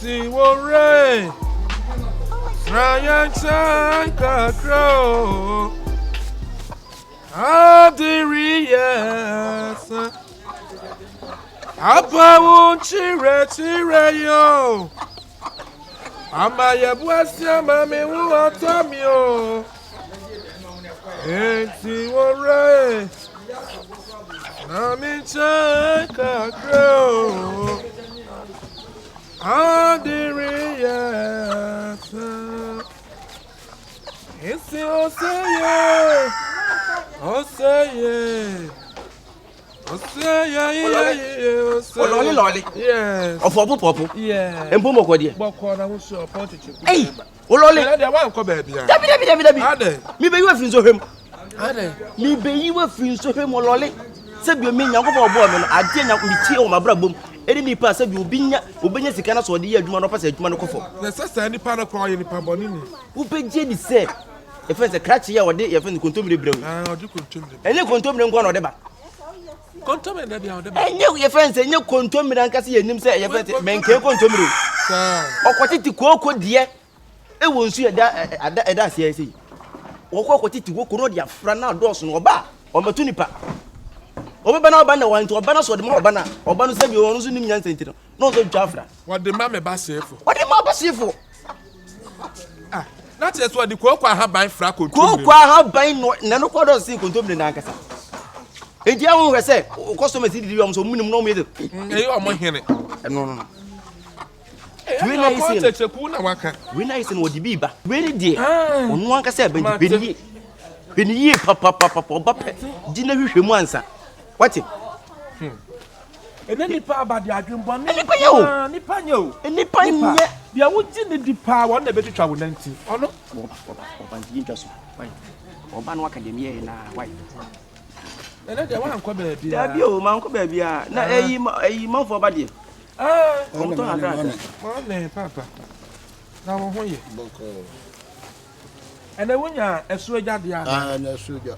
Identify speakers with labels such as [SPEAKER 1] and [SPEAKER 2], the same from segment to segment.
[SPEAKER 1] Enti wo werɛ tra yɛn nkyɛn kakra o. Ade reyɛ sa. Aba wo nkyerɛkyerɛ yi o. Ama yɛbu ase ama me wo atɔ mi o. Enti wo werɛ na me nkyɛn kakra o. Ade reyɛ sa. Esi oseye, oseye, oseye, iye, oseye.
[SPEAKER 2] Ɔlɔɔle lɔɔle.
[SPEAKER 1] Yes.
[SPEAKER 2] Ɔfɔpo pɔpo.
[SPEAKER 1] Yes.
[SPEAKER 2] Mpo mɔkɔ deɛ.
[SPEAKER 1] Bɔkɔ na wosu ɔpɔn kyekye.
[SPEAKER 2] Ei, olɔle.
[SPEAKER 1] Ɛnɛ deɛ wankɔ baabi a.
[SPEAKER 2] Dabi dabi dabi dabi.
[SPEAKER 1] Adɛ.
[SPEAKER 2] Mebɛyi wo afiri nsɔhwɛ mu.
[SPEAKER 1] Adɛ.
[SPEAKER 2] Mebɛyi wo afiri nsɔhwɛ mu ɔlɔle. Sɛbi omi Nyankopɔn ɔbɔɔ me no adeɛ nya metie wɔ m'abrabɔ mu ɛne nipa a sɛbi obi nya obɛnya sika na sɛ ɔde yɛ adwuma na ɔpɛ sɛ adwuma no kɔ fam.
[SPEAKER 1] Na sɛ saa nipa no koraa ɔyɛ nipa bɔne ni.
[SPEAKER 2] Wobɛgye di sɛ yɛfrɛ sɛ krakye a ɔde yɛfrɛ no kontommire brɛ wo.
[SPEAKER 1] Ah, ɔde kontommire.
[SPEAKER 2] Ɛnyɛ kontommire nko na ɔde ba.
[SPEAKER 1] Kontommire da bi a ɔde ba.
[SPEAKER 2] Ɛnyɛ yɛfrɛ sɛ ɛnyɛ kontommire ankasa yɛnim sɛ yɛfrɛ sɛ mɛnkɛn kontommire o.
[SPEAKER 1] Saa.
[SPEAKER 2] Ɔkɔtete kooko deɛ ɛwɔ nsu ɛda ɛda ɛda aseɛ sɛ yi. Wɔkɔ kɔtete kooko na ɔde afra na adɔɔso no ɔba a ɔmmɛto nipa. Ɔbɛba na ɔba na wɔn nti ɔba na so ɔde ma ɔba na ɔba no sɛbi ɔno nso nim nyansa nti no na ɔnso twa afra.
[SPEAKER 1] Wɔde ma me ba seefo.
[SPEAKER 2] Wɔde ma ɔba seefo.
[SPEAKER 1] Ah, na kyerɛ sɛ ɔde kooko ahaban fra kontommire.
[SPEAKER 2] Kooko ahaban no na no kɔ dɔɔso sen kontommire no ankasa. Enti ɛho hwɛ sɛ customers didi wɔn so wɔn nim na wɔn yɛ sɛ.
[SPEAKER 1] Ɛyɛ wɔn hene.
[SPEAKER 2] Ɛno no no.
[SPEAKER 1] Wei na ayɛ sɛ no na waka.
[SPEAKER 2] Wei na ayɛ sɛ no wɔde bi ba. Wei ne deɛ ɔno ankasa ɛbɛn nti hwɛ ne yie. Hwɛ ne yie papapapa ɔba pɛ gye na hwehwɛ mu ansa. Wate?
[SPEAKER 1] Ɛnɛ nipa aba de adwembɔne.
[SPEAKER 2] Nipa nyɛ o.
[SPEAKER 1] Nipa nyɛ o.
[SPEAKER 2] Nipa nyɛ.
[SPEAKER 1] Deɛ wogye ne di paa wɔn na ɛbɛtwitwa wo nanti. Ɔno.
[SPEAKER 2] Ɔba ɔba ɔba nti yɛntwa so. Wai. Ɔba no waka deɛ meyɛɛ naa wai.
[SPEAKER 1] Ɛnɛ deɛ wankɔ baabi a.
[SPEAKER 2] Dabi o mankɔ baabi a na ɛyi ɛyi manfoɔ ba deɛ. Wɔn tɔ kakra kakra.
[SPEAKER 1] Mɔne papa. Na wo ho yɛ. Ɛnɛ wonya ɛso agya deɛ ana?
[SPEAKER 3] Ah, ɛnɛ ɛso agya.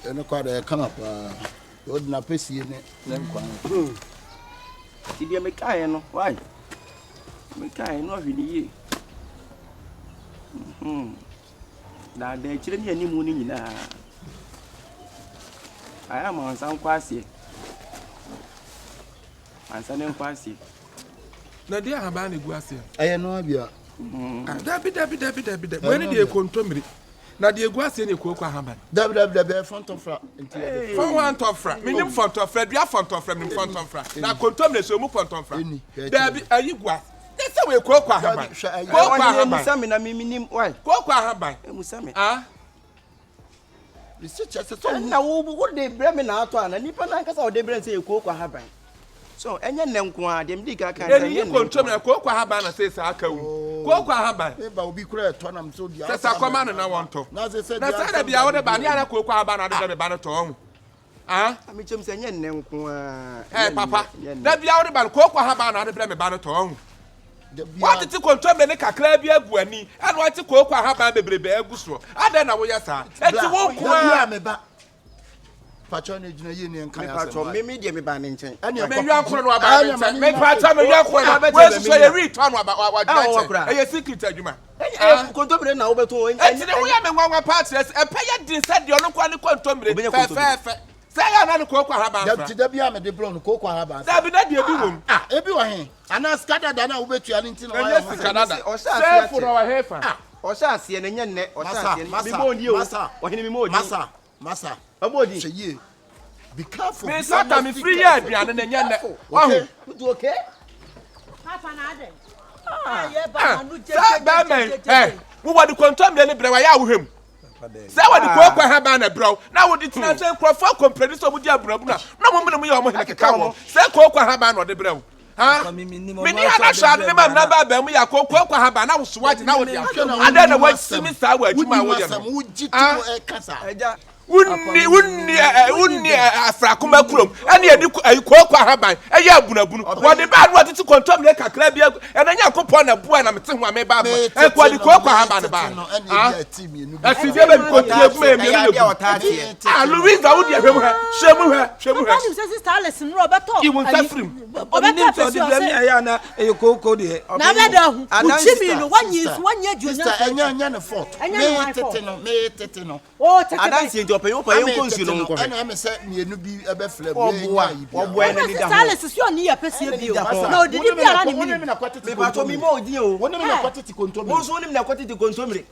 [SPEAKER 3] Ɛno kɔ adɛ kama paa. Ɔde n'apɛsie ne ne nkwa no.
[SPEAKER 2] Ti deɛ mekaeɛ no, why? Mekaeɛ no ahwɛ ne yie. Daadaa akyire ne animu no nyinaa. Ayɛ ama nsa nkɔ aseɛ. Ansa ne nkɔ aseɛ.
[SPEAKER 1] Na deɛ ahaban na egu aseɛ.
[SPEAKER 3] Ɛyɛ no abia.
[SPEAKER 1] Ah, dabi dabi dabi dabi dabi. Wei ne deɛ kontomire. Na deɛ egu aseɛ ne kooko ahaban.
[SPEAKER 3] Dabi dabi dabi ɛyɛ fɔntɔfra. Nti yɛde.
[SPEAKER 1] Fɔn wa ntɔfra. Menim fɔntɔfra dua fɔntɔfra menim fɔntɔfra. Na kontomire so emu fɔntɔfra. Dabi ayi gu ase. Ne sɛ wei kooko ahaban. Kooko ahaban.
[SPEAKER 2] Musa mi na mi mi nim why.
[SPEAKER 1] Kooko ahaban.
[SPEAKER 2] Musa mi.
[SPEAKER 1] Ah.
[SPEAKER 3] Mesi kyɛ sɛ sɛ
[SPEAKER 2] Ɛna wo wo de brɛ me na atɔ ana nipa nankasa ɔde brɛ sɛ yɛ kooko ahaban. So ɛnyɛ nnɛ nko ara deɛ medi kan kan sɛ
[SPEAKER 1] ɛnyɛ
[SPEAKER 2] nnɛ nko
[SPEAKER 1] kontomire kooko ahaban na sɛ saa aka wu. Kooko ahaban.
[SPEAKER 3] Eba obi kura ɛtɔ nam sɛ obi
[SPEAKER 1] Sɛ sɛ akɔma no na wɔntɔ.
[SPEAKER 3] Na sɛ sɛ
[SPEAKER 1] Na sɛ da bia wode ba ne ara kooko ahaban na ade brɛ me ba no tɔ ɔho. Ah.
[SPEAKER 2] Amekyɛm sɛ ɛnyɛ nnɛ nko ara.
[SPEAKER 1] Ɛ papa. Da bia wode ba no kooko ahaban na ade brɛ me ba no tɔ ɔho. Woatete kontomire ne kakraa bi agu ani ɛna woate kooko ahaban bebrebe agu soɔ. Adɛn na woyɛ saa? Enti wo nko
[SPEAKER 3] ara.
[SPEAKER 1] ara.
[SPEAKER 3] meba. Pacho ne gyina yie ne nka yɛ asɛm.
[SPEAKER 2] Mepacho me me deɛ meba ne nkyɛn.
[SPEAKER 3] Ɛne
[SPEAKER 1] Me yɔnko no aba ne nkyɛn. Mepacho me yɔnko no. Wei soso yɛ wi tɔ no aba wagyina nkyɛn. Ɛyɛ secret adwuma.
[SPEAKER 2] Ɛyɛ kontomire na wobɛto.
[SPEAKER 1] Enti ne ho yɛ me nwanwa paa kyerɛ sɛ ɛpɛ yɛ den sɛ deɛ ɔno nkoa ne kontomire fɛfɛɛfɛ. Sɛ ɛyɛ a na ne kooko ahaban fra.
[SPEAKER 3] Dabi da bi a mede brɛ no kooko ahaban fra.
[SPEAKER 1] Dabi na deɛ ebi wom.
[SPEAKER 3] Ah ebi wɔ he? Anaa sika dada no a wobɛtua no nti na wayɛ
[SPEAKER 1] Ɛnyɛ
[SPEAKER 3] ho
[SPEAKER 1] sika
[SPEAKER 3] sɛ.
[SPEAKER 1] dada. Sɛɛfo na ɔwɔ he fa?
[SPEAKER 2] Ɔhyɛ aseɛ na ɛnyɛ nnɛ. Ɔhyɛ aseɛ.
[SPEAKER 3] Masa
[SPEAKER 2] Mebɔ odin o.
[SPEAKER 3] masa
[SPEAKER 2] Ɔhene mebɔ odin.
[SPEAKER 3] masa masa.
[SPEAKER 2] Mebɔ odin.
[SPEAKER 3] Hwɛ yie. Be careful.
[SPEAKER 1] Me nsa ka me firi yɛ aduane na ɛnyɛ nnɛ. Wahu?
[SPEAKER 2] Wotu okay?
[SPEAKER 4] Papa na adɛn?
[SPEAKER 1] Ah, sɛ bɛrima yi ɛ wowɔ de kontomire ne brɛ wayɛ a wohwɛ mu. Sɛ wɔde kooko ahaban na brɛ wo na wode tena sɛ nkurɔfoɔ akɔmprɛni sɛ wɔdi aburabunu a na wɔn mene mu yɛ wɔn hene keka wɔn sɛ kooko ahaban na ɔde brɛ wo. Ha? Meni ha na hwɛ ade ne ma mmena ba abɛn mu yɛ akɔ kooko ahaban na wosoa agye na wode ahwɛ. Adɛn na woasi me saa wɔ adwuma a woyɛ no?
[SPEAKER 3] Wogye to ɛka saa.
[SPEAKER 1] Wonni wonni ɛ wonni ɛ afrakoma kurom ɛne yɛde ɛyi kooko ahaban ɛyɛ abunabunu wɔde baa no wɔtete kɔntɔmire kakra bi agu ɛna nyankopɔn na bua na mete ho a meba ama ɛnko wɔde kooko ahaban baa ah afidie bɛ kɔntie egu mɛ mmienu na egu ah Louisa wo deɛ hwɛ mu hɛ hwɛ mu hɛ hwɛ mu hɛ
[SPEAKER 4] Papa nim sɛ sister Alice nnora ɔbɛtɔ
[SPEAKER 1] yi wo nsa firim
[SPEAKER 4] ɔbɛtɔ apɛsi ɔsɛ
[SPEAKER 5] ɛyɛ kooko deɛ
[SPEAKER 4] na abɛda ho wokyimi no wanyi nso wanyi aduonya
[SPEAKER 3] Sister ɛnyɛ ɛnyɛ ne fault
[SPEAKER 4] Ɛnyɛ ne
[SPEAKER 3] me
[SPEAKER 4] hwan
[SPEAKER 3] tete
[SPEAKER 4] fault?
[SPEAKER 3] no me tete no
[SPEAKER 4] O tete bɛn.
[SPEAKER 2] Adanseɛ nti ɔpɛ ɔpɛ yɛn nkɔ nsuo no ho nkɔhwɛ.
[SPEAKER 3] Ɛna ɛmi sɛ mmienu bi ɛbɛfrɛ mu.
[SPEAKER 2] Ɔboa ɔboa
[SPEAKER 4] Ɛna
[SPEAKER 2] ɛna ni da
[SPEAKER 4] sista
[SPEAKER 2] ho.
[SPEAKER 4] Alice si ɔni yɛ pɛsie bio
[SPEAKER 2] da ho.
[SPEAKER 4] na odidi biara ne minim.
[SPEAKER 2] Mepatɔ mi ma odin o.
[SPEAKER 3] Wo ne mi na kɔ tete kontomire.
[SPEAKER 2] Wo nso wo ne mi na kɔ tete kontomire.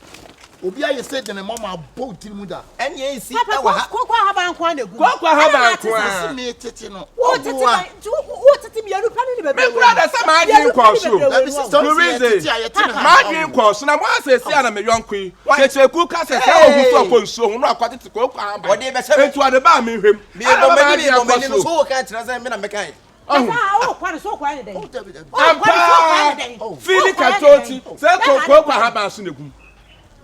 [SPEAKER 3] Obi ayɛ sɛ de ne mɔmɔ abɔ wo tiri mu da.
[SPEAKER 2] Ɛne ɛnsi
[SPEAKER 4] Papa
[SPEAKER 2] ɛwɔ ha.
[SPEAKER 4] koko ahaban nko ara na egu.
[SPEAKER 1] Koko ahaban nko ara.
[SPEAKER 3] Ɛsi mi tete no.
[SPEAKER 4] Wo tete
[SPEAKER 3] Ɔboa.
[SPEAKER 4] bɛn nti wo tete mmienu pɛ ne ne bebree.
[SPEAKER 1] Me kura da sɛ maa dwen kɔɔ so.
[SPEAKER 3] Dabi sista ɔsi yɛ tete a yɛte ne ha.
[SPEAKER 1] Maa dwen kɔɔ so na mo asɛsi a na me yɔnko yi. Kyekyeku ka sɛ sɛ ohu so ɔkɔ nsuo ho na ɔkɔ tete kooko ahaban.
[SPEAKER 2] Ɔde bɛhyɛ me.
[SPEAKER 1] Enti ɔde baa me hwɛ mu.
[SPEAKER 2] Mebɔ
[SPEAKER 1] Ɛna
[SPEAKER 2] m'ani
[SPEAKER 1] maa
[SPEAKER 2] mebɔ
[SPEAKER 1] dwen
[SPEAKER 2] m'ani
[SPEAKER 1] kɔ
[SPEAKER 2] no
[SPEAKER 1] so.
[SPEAKER 2] so woka kyerɛ sɛ me na mɛkae.
[SPEAKER 1] Ɔho. Ampa! Fili katoti sɛ kooko ahaban so na egu mu.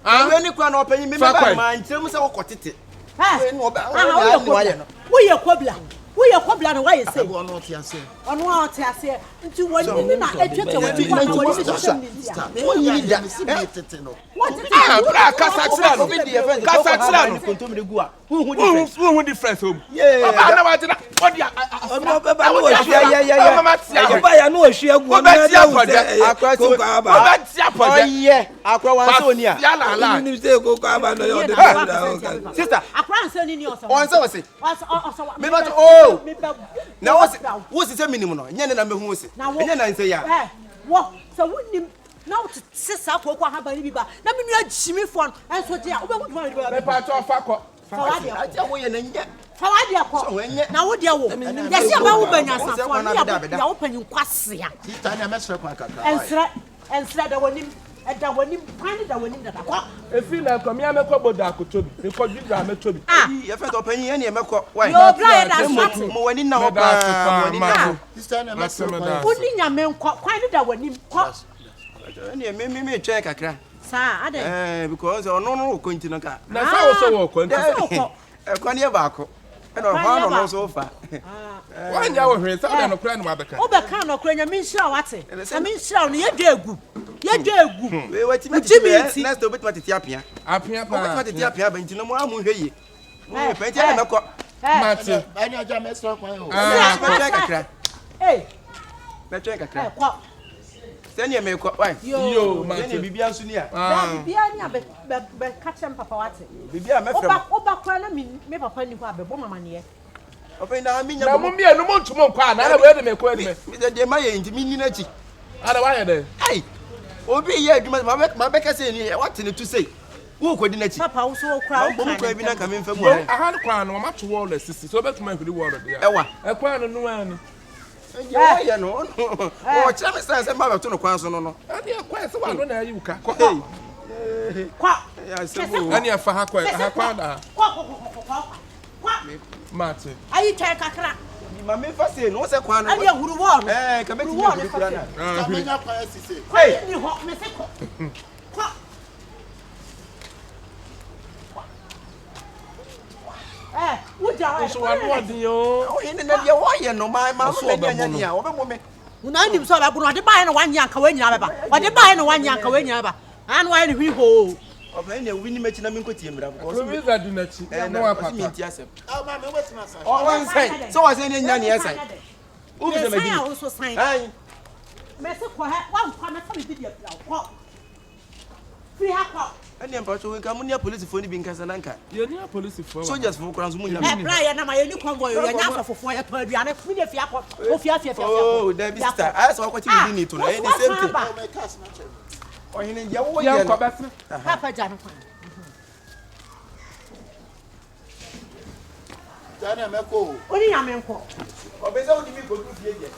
[SPEAKER 2] Wei ne kwan na ɔpanyin me
[SPEAKER 1] Fa
[SPEAKER 2] meba
[SPEAKER 1] kwan.
[SPEAKER 2] ma nkyerɛ mu sɛ wokɔ tete.
[SPEAKER 4] Ɛ,
[SPEAKER 2] Wei ne ɔbɛ
[SPEAKER 4] aha,
[SPEAKER 2] ɔbɛ
[SPEAKER 4] woyɛ
[SPEAKER 2] ne wayɛ
[SPEAKER 4] kobla.
[SPEAKER 2] no.
[SPEAKER 4] Woyɛ kobla. Woyɛ kobla na woayɛ sei.
[SPEAKER 3] Ɔno ɔte aseɛ.
[SPEAKER 4] Ɔno a ɔte aseɛ. Nti wɔnyini na atwatwa wɔn ti kɔ anaa wɔnyini hyehyɛ mu ne nti a.
[SPEAKER 2] Wonyini da.
[SPEAKER 3] Mesi mi tete no.
[SPEAKER 4] Wɔtete
[SPEAKER 1] Ah, bra kasa kyerɛ no.
[SPEAKER 2] Obi di yɛ fɛn
[SPEAKER 1] Kasa kyerɛ no.
[SPEAKER 2] Kontomire gu a. Wohu
[SPEAKER 1] Wohu
[SPEAKER 2] difference.
[SPEAKER 1] wohu difference wɔ mu.
[SPEAKER 5] Yeah.
[SPEAKER 1] Ɔbaa na wagyina ɔde a
[SPEAKER 5] ɔno ɔbɛba na wɔhwie
[SPEAKER 1] Ɔmama tia hɔ.
[SPEAKER 5] ɔba ya na wɔhwie agu ɔno
[SPEAKER 1] Wobɛtia
[SPEAKER 5] na ɛhu sɛ
[SPEAKER 1] pɔdɛ.
[SPEAKER 5] ɛyɛ
[SPEAKER 2] Akora sɛ-
[SPEAKER 5] kooko aba
[SPEAKER 1] Wobɛtia pɔdɛ.
[SPEAKER 2] Ɔyɛ akora wansa oni a.
[SPEAKER 1] Kwasia lala.
[SPEAKER 5] nim sɛ kooko aba no yɛ ɔde bɛwura hɔ ka
[SPEAKER 2] Sister.
[SPEAKER 4] Akora nsa ni ni ɔsɛ.
[SPEAKER 2] Ɔnsɛ ɔse.
[SPEAKER 4] Ɔsɛ ɔsɛ.
[SPEAKER 2] Meba to oh.
[SPEAKER 4] Meba.
[SPEAKER 2] Na wose wose sɛ minim no nyɛ ne na mehu wose.
[SPEAKER 4] Na wo.
[SPEAKER 2] Ɛnyɛ na nsɛ ya.
[SPEAKER 4] Ɛ wɔ sɛ wonim na wote saa kooko ahaban no bi ba na me nua gyimifoɔ no nso gye a wobɛhu dwuma mede bɛba bɛdi.
[SPEAKER 1] Mepa kyɛw fa kɔ.
[SPEAKER 4] Fa w'adeɛ kɔ.
[SPEAKER 2] Ati a woyɛ na nyɛ.
[SPEAKER 4] Fa w'adeɛ kɔ.
[SPEAKER 2] Sɛ wɔnyɛ.
[SPEAKER 4] Na wo deɛ wo. Yɛsi ɛbɛ wo bɛ nyansafoɔ no yɛ yɛ wo panyin kwasea.
[SPEAKER 3] Sista nea mɛsrɛ kwan kakra.
[SPEAKER 4] Ɛnsrɛ ɛnsrɛ da w'anim ɛda w'anim kwan no da w'anim dada kɔ.
[SPEAKER 1] Efi na nkɔ mea mɛkɔ boda akɔtɔ bi. Mekɔ dwidwa mɛtɔ bi.
[SPEAKER 4] Ah.
[SPEAKER 2] Eyi yɛfɛ sɛ ɔpanyin ɛne ɛmɛkɔ. Why?
[SPEAKER 4] Yoo bra yɛ da so ate.
[SPEAKER 2] Mo w'ani nna hɔ
[SPEAKER 1] Mɛda ase
[SPEAKER 2] paa. Mo
[SPEAKER 1] paa
[SPEAKER 2] w'ani nna hɔ.
[SPEAKER 1] mate.
[SPEAKER 3] Sista nea
[SPEAKER 1] Mate
[SPEAKER 3] mɛsrɛ
[SPEAKER 1] meda
[SPEAKER 3] kwan.
[SPEAKER 1] ase.
[SPEAKER 4] Wo ne nyame nkɔ kwan no da w'anim kɔ.
[SPEAKER 2] Ɛne me me me twɛn kakra.
[SPEAKER 4] Saa adɛn.
[SPEAKER 2] Ɛɛ because ɔno no wɔ kɔ nti no ka.
[SPEAKER 1] Na sɛ wo sɛ wɔ kɔ nti.
[SPEAKER 4] Sɛ wokɔ.
[SPEAKER 2] Ɛkwan yɛ baako. Ɛna ɔhɔ
[SPEAKER 4] Ɛkwan yɛ
[SPEAKER 2] ano no
[SPEAKER 4] baako.
[SPEAKER 2] nso fa.
[SPEAKER 1] Wanyɛ wo hwee sɛ wode nokorɛ na wabɛka.
[SPEAKER 4] Wobɛka nɔkorɛ nyame nhyira wo ate. Nyame nhyira wo no yɛdwa egu. Yɛdwa egu.
[SPEAKER 2] Wei watumi
[SPEAKER 4] Wo gyimi
[SPEAKER 2] atete
[SPEAKER 4] nti.
[SPEAKER 2] next time obetumi atete apea.
[SPEAKER 1] Apea paa.
[SPEAKER 2] Obetumi atete apea ba nti no mo amu hwɛ yie. Mo
[SPEAKER 4] Eh,
[SPEAKER 2] hwɛ pɛ nti ɛna mɛkɔ.
[SPEAKER 4] Eh,
[SPEAKER 1] Mate.
[SPEAKER 3] Ɛne agya mɛsrɛ kwan o.
[SPEAKER 1] Ah,
[SPEAKER 2] Mɛtwɛn kakra.
[SPEAKER 4] eh,
[SPEAKER 2] Mɛtwɛn
[SPEAKER 4] eh,
[SPEAKER 2] kakra.
[SPEAKER 4] kɔ.
[SPEAKER 2] Sɛnea mekɔ wai.
[SPEAKER 1] Yoo mate.
[SPEAKER 2] Sɛnea biribiara nso ni a.
[SPEAKER 4] Bra biribiara ni a bɛ bɛ bɛka kyerɛ me papa wate.
[SPEAKER 2] Biribiara mɛfrɛ
[SPEAKER 4] Woba
[SPEAKER 2] mo.
[SPEAKER 4] woba koraa na me me papa nni hɔ a bɛbɔ me amaneɛ.
[SPEAKER 2] Ɔpɛn na mi nya.
[SPEAKER 1] Na mo mmienu mo ntum nkɔ a na na wei de me kɔ adwuma.
[SPEAKER 2] Mi deɛ mayɛ nti mi nni n'akyi.
[SPEAKER 1] Ada wayɛ dɛ.
[SPEAKER 2] Ai obi yɛ adwuma ma bɛ ma bɛka sɛ ni wate ne to sei. Wo kɔ di n'akyi.
[SPEAKER 4] Papa wo so wo koraa wo
[SPEAKER 2] Bɔ mu
[SPEAKER 4] kan
[SPEAKER 2] kwan bi na nka
[SPEAKER 4] ntɛm.
[SPEAKER 2] mi nfa mu
[SPEAKER 1] Bom
[SPEAKER 2] ɛ.
[SPEAKER 1] aha no kwan no wɔn ato wɔɔlo asisi so wobɛtumi ahuri wɔɔlo deɛ.
[SPEAKER 2] Ɛwa.
[SPEAKER 1] Ɛkwan no no ani.
[SPEAKER 2] Deɛ wɔyɛ no ɔno ɔkyerɛ me sɛ sɛ mba bɛto no kwan so no no.
[SPEAKER 1] Ɛdeɛ kwan sɛ wano na ayi wo ka.
[SPEAKER 2] Kɔ.
[SPEAKER 4] Kɔ.
[SPEAKER 2] Ɛyɛ asɛm o.
[SPEAKER 1] Ɛne ɛfa ha kɔ ha kwan da ha.
[SPEAKER 4] Kɔ kɔ kɔ kɔ kɔ kɔ.
[SPEAKER 1] Mate.
[SPEAKER 4] Ayi twɛn kakra.
[SPEAKER 2] Ma mi nfa sei no wosɛ kwan no.
[SPEAKER 4] Ɛdeɛ huru wɔɔlo.
[SPEAKER 2] Ɛɛ nka mɛtumi ahuri kura na.
[SPEAKER 1] Ah, huri.
[SPEAKER 3] Mɛnya kwan asi sei.
[SPEAKER 4] Kwan ni hɔ mese kɔ. Kɔ. Ɛ wogya hɔ.
[SPEAKER 1] Nso wano ɔden o.
[SPEAKER 2] Ɔhene na deɛ wɔyɛ no ma ma no n'ani anya nea wɔbɛbɔ me.
[SPEAKER 4] Na anim sɛ ɔbɛbo no ɔde baeɛ na wanyɛ anka wɔn nyinaa bɛba ɔde baeɛ na wanyɛ anka wɔn nyinaa bɛba ana wayɛ ne hwii hoo.
[SPEAKER 2] Ɔbɛn na obi ni m'akyi na menkɔ tie mmira.
[SPEAKER 1] Louisa di n'akyi na wapata.
[SPEAKER 2] Ɔsi mi nti asɛm.
[SPEAKER 3] Ɔ maame wobɛtumi asan.
[SPEAKER 2] Ɔnsɛn sɛ wɔsɛn ne nya neɛ sɛn. Wobi sɛ
[SPEAKER 4] Mesan
[SPEAKER 2] m'agyi.
[SPEAKER 4] a wo nso san.
[SPEAKER 2] Ayi.
[SPEAKER 4] Mɛse kɔ hɛ wankɔ mɛfa me bi de apira wo kɔ. Firi ha kɔ.
[SPEAKER 2] Ɛnneɛ mpatsɔ nka mo ne apolisifoɔ no bi nkasa na nka.
[SPEAKER 1] Yɛni apolisifoɔ wɔ ha.
[SPEAKER 2] Soldiers foɔ koraa nso mo nya.
[SPEAKER 4] Ɛ bra yɛ nam a yɛni convoy o yɛnyɛ asɔfofoɔ yɛtɔn aduane mi de fia kɔ o fia fia fia fia kɔ.
[SPEAKER 2] Oh dabi sister ayɛ sɛ wakɔkye biribi ne to no ɛyɛ the same thing. Ɔhene deɛ wo yɛ
[SPEAKER 1] Yɛnkɔ
[SPEAKER 2] no.
[SPEAKER 1] bɛsene.
[SPEAKER 4] Papa gya no kwan.
[SPEAKER 3] Sani mɛkɔ o.
[SPEAKER 4] Wo ne nyame nkɔ.
[SPEAKER 2] Ɔbɛ sɛ wode mi kɔduru fie deɛ.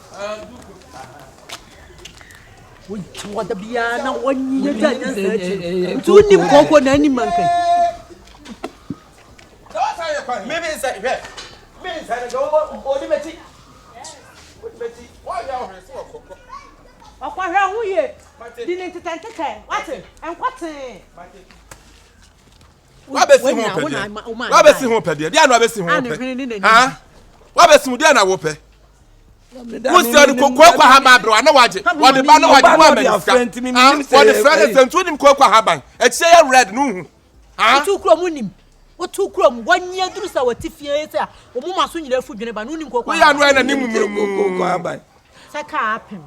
[SPEAKER 4] Wonti hɔ da biara na wɔnyɛ gya nyansa akyi no. Nti wonim kɔkɔ na anim mankan.
[SPEAKER 2] Me me nsa hwɛ. Me nsa no nka odi m'akyi. Odi m'akyi.
[SPEAKER 1] Wɔnyɛ wo hwee sɛ wɔkɔkɔ.
[SPEAKER 4] Ɔkɔhwɛ ho yie. Di ne ntetɛ ntetɛ. Wate? Nkɔ tee.
[SPEAKER 1] Wabɛsi ho pɛ deɛ. Wabɛsi ho pɛ deɛ. Deɛ na wabɛsi ho pɛ. Ha? Wabɛsi ho deɛ na wopɛ. Wosi ɔde kooko ahaban aberewa na wagye. Wɔde ba na wagye wo ama ne sika. Wɔde frɛ ne sɛ nti wonim kooko ahaban. Akyire yɛ red no hu.
[SPEAKER 4] Wotu kurom nim. Wotu kurom wɔnyi aduru sɛ wɔte fie sɛ wɔn mu aso nyinaa afu dwene ba no wonim kooko
[SPEAKER 1] ahaban. Woyɛ ano ayɛ n'anim mumurumu.
[SPEAKER 4] Sɛ kaa apem.